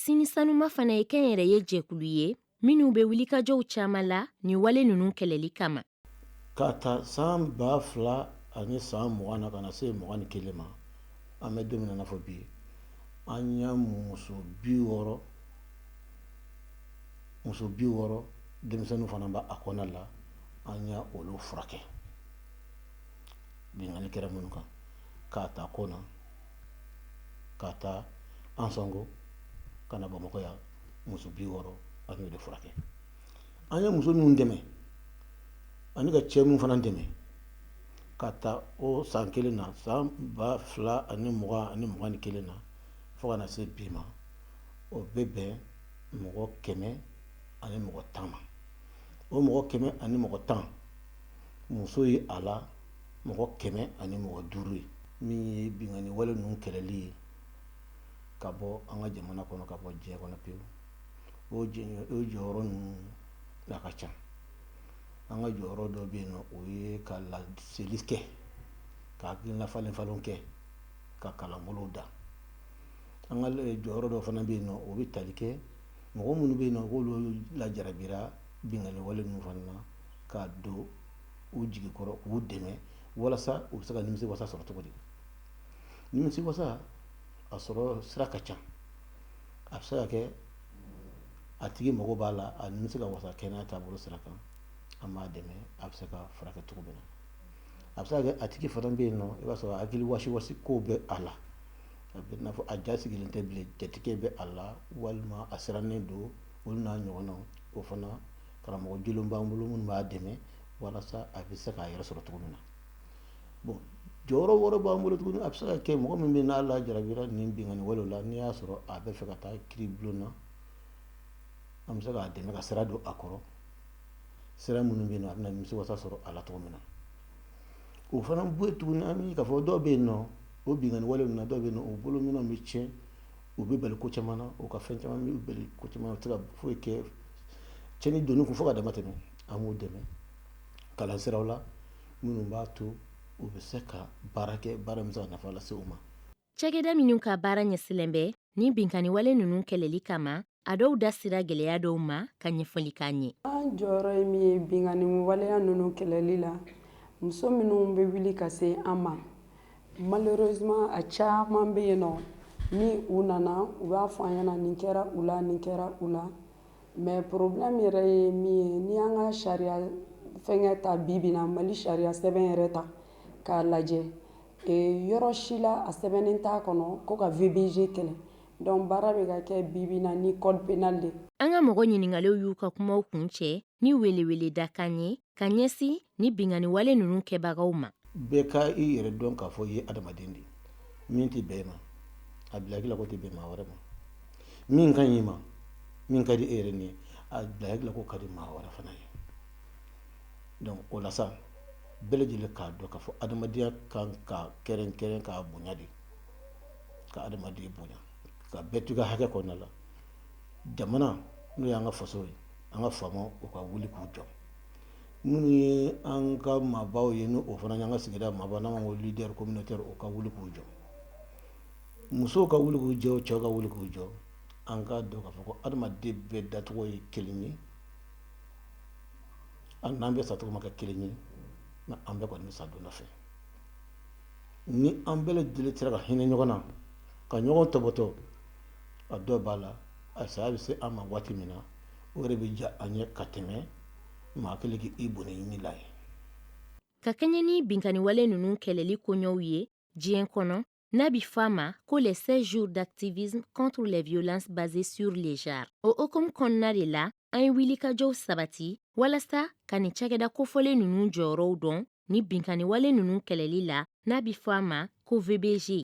Sini Sanuma fana ye kɛnyɛrɛye jɛkulu ye minnu bɛ wulikajɔw caman la nin wale ninnu kɛlɛli kama. Ka ta san 2020 na ka na se 21 ma, an bɛ don min na fɔ bi, an ye muso 60, muso 60, denmisɛnninw fana b'a a kɔnɔna la, an y' olu furakɛ binkanni kɛra minnu kan, k'a ta Kona, k'a ta Ansɔngo ka na Bamakɔ yan, muso 60, an y'o de furakɛ. An ye muso minnu dɛmɛ ani ka cɛ minnu fana dɛmɛ, ka ta o san kelen na, san 2020 ani 21 na, fo ka na se bi ma, o bɛ bɛn mɔgɔ 110 ma. O mɔgɔ 110, muso ye a la mɔgɔ 105 ye. Min ye binkanni wale ninnu kɛlɛli ye ka bɔ an ka jamana kɔnɔ, ka bɔ diɲɛ kɔnɔ pewu, o jɔyɔrɔ ninnu a ka ca. An ka jɔyɔrɔ dɔ bɛ yen nɔ, o ye ka laseli kɛ, ka hakilina falen falen kɛ, ka kalanbolow da. An ka jɔyɔrɔ dɔ fana bɛ yen nɔ, o bɛ tali kɛ mɔgɔ minnu bɛ yen nɔ k'olu lajarabira binkanni wale ninnu fana na, ka don u jigi kɔrɔ, k'u dɛmɛ walasa u bɛ se ka nimisi wasa sɔrɔ cogo di. Nimisi wasa a sɔrɔ sira ka ca. A bɛ se ka kɛ a tigi mago b'a la, a nimisi ka wasa kɛnɛya taabolo sira kan, an b'a dɛmɛ a bɛ se ka furakɛ cogo min na. A bɛ se ka kɛ a tigi fana bɛ yen nɔ, i b'a sɔrɔ hakili wasi kow bɛ a la, a bɛ n'a fɔ a ja sigilen tɛ bilen, jatigɛ bɛ a la, walima a sirannen don, olu n'a ɲɔgɔnnaw. O fana karamɔgɔ jolenw b'an bolo minnu b'a dɛmɛ walasa a bɛ se k'a yɛrɛ sɔrɔ cogo min na. Bon, jɔyɔrɔ wɛrɛ b'an bolo tuguni. A bɛ se ka kɛ mɔgɔ min bɛ n'a lajarabira nin binkanni walew la, n'i y'a sɔrɔ a bɛ fɛ ka taa kiiri bulon na, an bɛ se k'a dɛmɛ ka sira don a kɔrɔ, sira minnu bɛ yen nɔ a bɛna nimisi wasa sɔrɔ a la cogo min na. O fana bɔ yen tuguni, an bɛ k'a fɔ dɔw bɛ yen nɔ, o binkanni wale ninnu na, dɔw bɛ yen nɔ, u bolominɛnw bɛ tiɲɛ, u bɛ bali ko caman na, u ka fɛn caman bɛ bali ko caman na, u tɛ se ka foyi kɛ, tiɲɛni donni kun fo ka dama tɛmɛ. An b'u dɛmɛ kalan siraw la minnu b'a to u bɛ se ka baara kɛ, baara min bɛ se ka nafa lase u ma. Cakɛda minnu ka baara ɲɛsilen bɛ ni binkanni wale ninnu kɛlɛli kama, a dɔw da sira gɛlɛya dɔw ma ka ɲɛfɔli k'an ye. An jɔyɔrɔ ye min ye binkanni waleya ninnu kɛlɛli la, muso minnu bɛ wuli ka se an ma, malheureusement a caman bɛ yen nɔ, ni u nana, u b'a fɔ an ɲɛna nin kɛra u la, nin kɛra u la. Mais problème yɛrɛ ye min ye, ni an ka sariya fɛnkɛ ta, bi bi na Mali sariya sɛbɛn yɛrɛ ta k'a lajɛ, yɔrɔ si la a sɛbɛnnen t'a kɔnɔ ko ka VBG kɛlɛ. Donc baara bɛ ka kɛ bi bi na ni code pénal de. An ka mɔgɔ ɲiningaliw y'u ka kumaw kun cɛ ni welewele dakan ye ka ɲɛsin ni binkanni wale ninnu kɛbagaw ma. Bɛɛ ka i yɛrɛ dɔn k'a fɔ i ye adamaden de ye. Min tɛ bɛn ma, a bila hakili la ko tɛ bɛn maa wɛrɛ ma. Min ka ɲi i ma, min ka di e yɛrɛ ni ye, a bila hakili la ko ka di maa wɛrɛ fana ye. Donc o la sa, bɛɛ lajɛlen k'a dɔn k'a fɔ adamadenya kan ka kɛrɛnkɛrɛn k'a bonya de, ka adamaden bonya, ka bɛɛ to i ka hakɛ kɔnɔna la. Jamana n'o y'an ka faso ye, an ka faamaw, u ka wuli k'u jɔ. Minnu ye an ka maabaw ye, n'o fana y'an ka sigida maaba, n'an ko leader communautaire, o ka wuli k'u jɔ. Musow ka wuli k'u jɔ, cɛw ka wuli k'u jɔ. An k'a dɔn k'a fɔ ko adamaden bɛɛ dacogo ye kelen ye, hali n'an bɛɛ sacogo ma kɛ kelen ye, nka an bɛɛ kɔni bɛ sa don dɔ fɛ. Ni an bɛɛ lajɛlen sera ka hinɛ ɲɔgɔn na, ka ɲɔgɔn tɔbɔtɔ, a dɔw b'a la, a saya bɛ se an ma waati min na, o yɛrɛ bɛ diya an ye ka tɛmɛ maa kelen k'i bɔnɛ i ni la ye. Ka kɛɲɛ ni binkanni wale ninnu kɛlɛli koɲɛw ye diɲɛ kɔnɔ, n'a bi fɔ a ma ko les 16 jours d'activisme contre les violences basées sur les genres, o hukumu kɔnɔna de la, an ye wulikajɔw sabati walasa ka nin cakɛda kofɔlen ninnu jɔyɔrɔw dɔn ni binkanni wale ninnu kɛlɛli la, n'a bi fɔ a ma ko VBG.